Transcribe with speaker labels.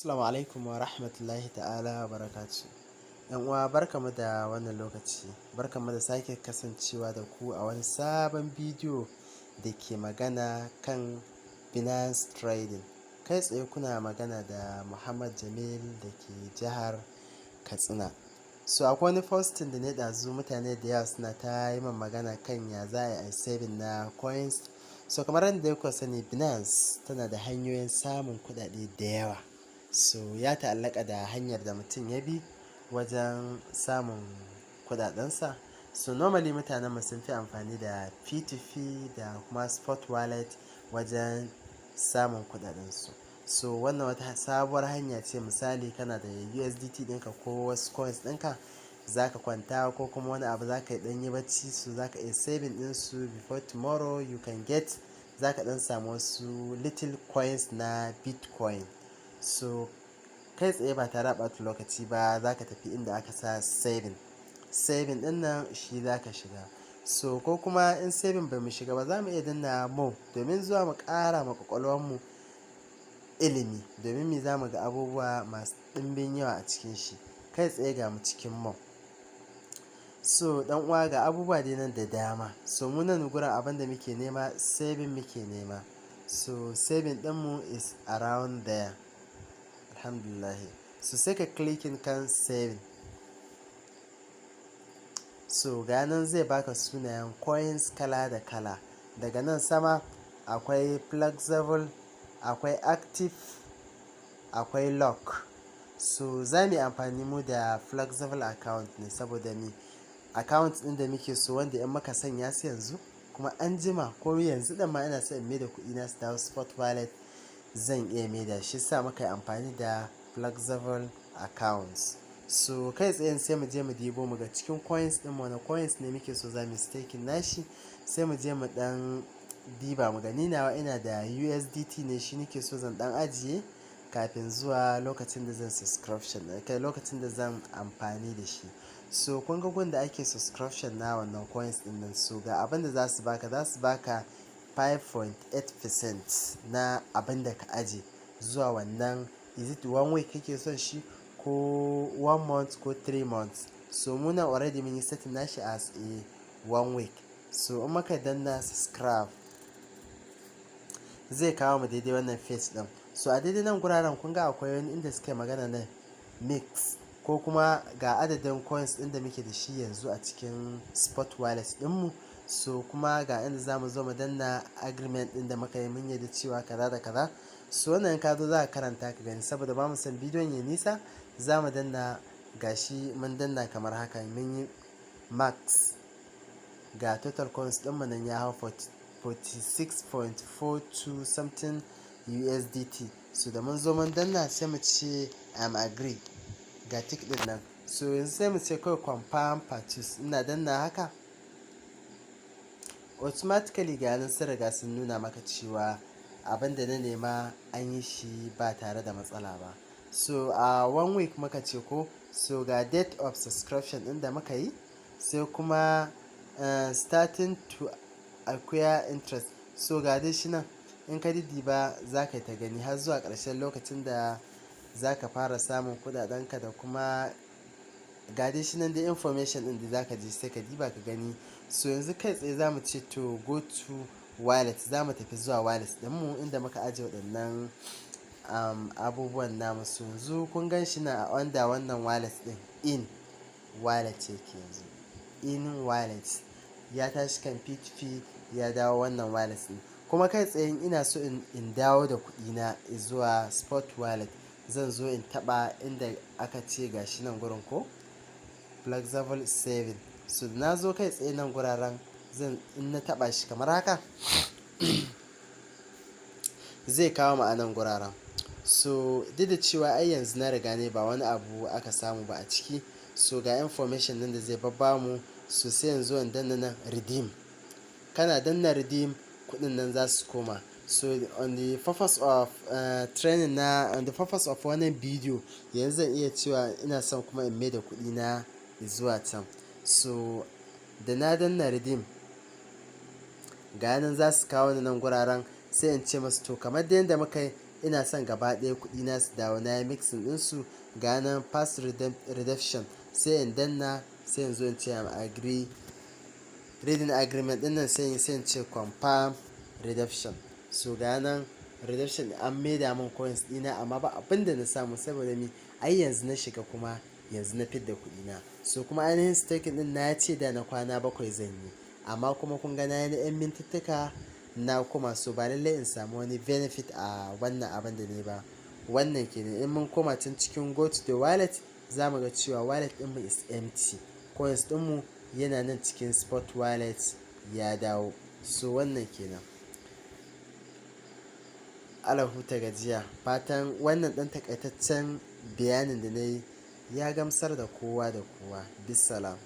Speaker 1: Assalamu alaikum wa rahmatullahi ta'ala wa barakatuh. ‘Yan uwa, barkamu da wannan lokaci, barkamu da sake kasancewa da ku a wani sabon bidiyo da ke magana kan Binance Trading. Kai tsaye kuna magana da Muhammad Jamil da ke jihar Katsina. So akwai wani posting da na ɗazu, mutane da yawa suna ta yi min magana kan ya za a yi saving na coins. So kamar yadda kuka sani, Binance tana da hanyoyin samun kuɗaɗe da yawa. So ya ta'allaka da hanyar da mutum ya bi wajen samun kuɗaɗensa. So normally mutanenmu sun fi amfani da P2P da kuma spot wallet wajen samun kuɗaɗensu. So wannan wata sabuwar hanya ce. Misali, kana da USDT ɗinka ko wasu coins ɗinka, za ka kwanta ko kuma wani abu, za ka yi ɗan yi bacci, so za ka iya saving ɗinsu. Before tomorrow you can get, za ka ɗan samu wasu little coins na Bitcoin. So kai tsaye, ba tare da ɓata lokaci ba, za ka tafi inda aka sa saving. Saving ɗin nan shi za ka shiga. So ko kuma in saving bai mu shiga ba, za mu iya danna more domin zuwa mu ƙara ma ƙwaƙwalwarmu ilimi, domin me? Za mu ga abubuwa masu ɗimbin yawa a cikin shi. Kai tsaye ga mu cikin more. So ɗan uwa, ga abubuwa dai nan da dama. So mu nan gurin, abin da muke nema, saving muke nema. So saving ɗinmu is around there. Alhamdulillah. So sai ka clicking kan saving. So ga nan zai baka sunayen coins kala da kala. Daga nan sama akwai flexible, akwai active, akwai lock. So za mu yi amfani mu da flexible account ne, saboda me? Account ɗin da muke so, wanda in muka sanya su yanzu, kuma an jima ko yanzu ɗin ma ina so in maida kuɗina su dawo spot wallet, zan iya maida shi. Sa muka yi amfani da flexible accounts. So kai tsaye sai mu je mu dibo mu ga cikin coins ɗin, wane coins ne muke so za mu staking nashi. Sai mu je mu ɗan diba mu gani. Nawa ina da USDT ne, shi nake so zan ɗan ajiye kafin zuwa lokacin da zan subscription, kai, lokacin da zan amfani da shi. So kun ga gun da ake subscription na wannan coins ɗin nan. So ga abin da za su baka: za su baka 5.8% na abin da ka aje zuwa wannan, is it one week kake son shi, ko one month, ko 3 months. So muna already mun yi setting nashi as a one week. So in muka danna subscribe, zai kawo mu daidai wannan page ɗin. So a daidai nan guraren, kun ga akwai wani inda suke magana na mix, ko kuma ga adadin coins ɗin da muke da shi yanzu a cikin spot wallet ɗinmu. So kuma ga inda za mu zo mu danna agreement ɗin da muka yi, mun yarda cewa kaza da kaza. So wannan ka zo za ka karanta ka gani. Saboda ba mu san bidiyon ya nisa, za mu danna. Gashi mun danna kamar haka, mun yi max. Ga total coins ɗinmu nan ya hau 46.42 something USDT. So da mun zo mun danna, sai mu ce "I'm agree". Ga tick ɗin nan. So yanzu sai mu ce kawai "confirm purchase". Ina danna haka, automatically ga nan sun riga sun nuna maka cewa abin da na nema an yi shi ba tare da matsala ba. So a one week muka ce ko. So ga date of subscription ɗin da muka yi, sai kuma starting to acquire interest. So ga dai shi nan, in ka diddiba za ka yi ta gani har zuwa ƙarshen lokacin da za ka fara samun kuɗaɗenka, da kuma ga dai shi nan da information ɗin da za ka je sai ka diba ka gani. So yanzu kai tsaye za mu ce to go to wallet. Za mu tafi zuwa wallet ɗinmu inda muka ajiye waɗannan abubuwan namu. So yanzu kun gan shi na a under wannan wallet ɗin, in wallet yake yanzu. In wallet ya tashi kan P2P ya dawo wannan wallet ɗin. Kuma kai tsaye ina so in dawo da kuɗina zuwa spot wallet, zan zo in taɓa inda aka ce gashi nan gurin ko flexible saving. So na zo kai tsaye nan guraren, zan in na taɓa shi kamar haka, zai kawo mu a nan guraren. So duk da cewa ai yanzu na riga ne, ba wani abu aka samu ba a ciki. So ga information nan da zai babbamu. So sai yanzu in danna nan redeem. Kana danna redeem, kuɗin nan za su koma. So on the purpose of training na, on the purpose of wannan bidiyo, yanzu zan iya cewa ina son kuma in maida kuɗi na zuwa can. So da na danna redeem, ga nan za su kawo ni nan guraren. Sai in ce masu to, kamar da yadda muka yi Ina son gaba ɗaya kuɗina su dawo. Na yi mixing ɗinsu, ga nan fast redemption, sai in danna, sai in zo in ce I'm agree reading agreement ɗin nan, sai in ce confirm redemption. So ga nan redemption, an maida min coins ɗina, amma ba abin da na samu. Saboda me? Ai yanzu na shiga kuma yanzu na fidda kuɗina. So kuma ainihin staking ɗin na ce da na kwana 7 zan yi, amma kuma kun ga na yi na 'yan mintuttuka na kuma, so ba lallai in samu wani benefit a wannan abin da ne ba. Wannan kenan. In mun koma can cikin go to the wallet, za mu ga cewa wallet ɗinmu is empty. Coins ɗinmu yana nan cikin spot wallet ya dawo. So wannan kenan. Ala huta gajiya. Fatan wannan ɗan takaitaccen bayanin da na yi ya gamsar da kowa da kowa. Bissalam.